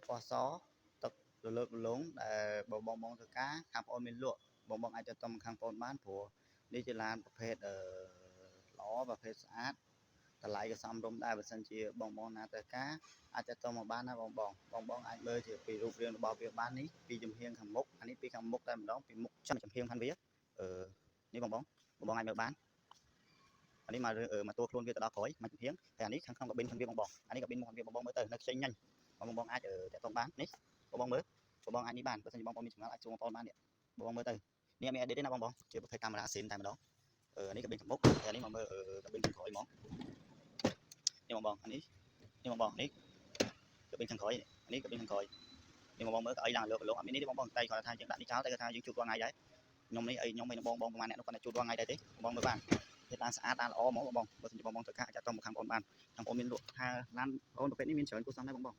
ពណ៌សទឹករលើករលងដែលបើបងបងធ្វើការខាងបងអូនមានលក់បងបងអាចទៅតំខាងបងអូនបានព្រោះនេះជាឡានប្រភេទអឺល្អប្រភេទស្អាតតម្លៃក៏សមរម្យដែរបើសិនជាបងបងណាត្រូវការអាចទៅតមកបានណាបងបងបងបងអាចមើលជាពីរូបរាងរបស់វាបាននេះពីចំហៀងខាងមុខអានេះពីខាងមុខតែម្ដងពីមុខចាំចំហៀងខាងវាអឺនេះបងបងបងបងអាចមើលបានអានេះមកមកតួខ្លួនវាទៅដល់ក្រោយមកចំហៀងហើយអានេះខាងក្នុងកាប៊ីនខាងវាបងបងអានេះកាប៊ីនមុខខាងវាបងបងមើលទៅនៅខ្ចីញញបងបងអាចតាក់ទងបាននេះបងបងមើលបងបងអាចនេះបានបើសិនជាបងបងមានចម្ងល់អាចសួរបងប្អូនបាននេះបងបងមើលទៅនេះអត់មាន edit ទេណាបងបងជាប្រភេទកាមេរ៉ាស៊ីនតែម្ដងអឺអានេះកាប៊ីនខាងមុខហើយអានេះមកមើលកាប៊ីនខាងក្រោយហ្មងនេះបងបងអានេះនេះបងបងនេះកាប៊ីនខាងក្រោយអានេះកាប៊ីនខាងក្រោយនេះបងបងមើលកៅអីឡើងលើកលោកអត់មាននេះទេបងបងតែគាត់ថាយើងដាក់នេះចោលតែគាត់ថាយើងជួបរាល់ថ្ងៃដែរខ្ញុំនេះអីខ្ញុំឯងបងបងប្រហែលអ្នកនោះគាត់តែជួបរាល់ថ្ងៃដែរទេបងមើលបានគេឡានស្អាតឡានល្អហ្មងបងបងបើសិនជាបងបងត្រូវការអាចតមកខាងបងបានខាងបងមានលក់ថាឡានបងប្រភេទនេះមានច្រើនគួរសមដែរបងបង។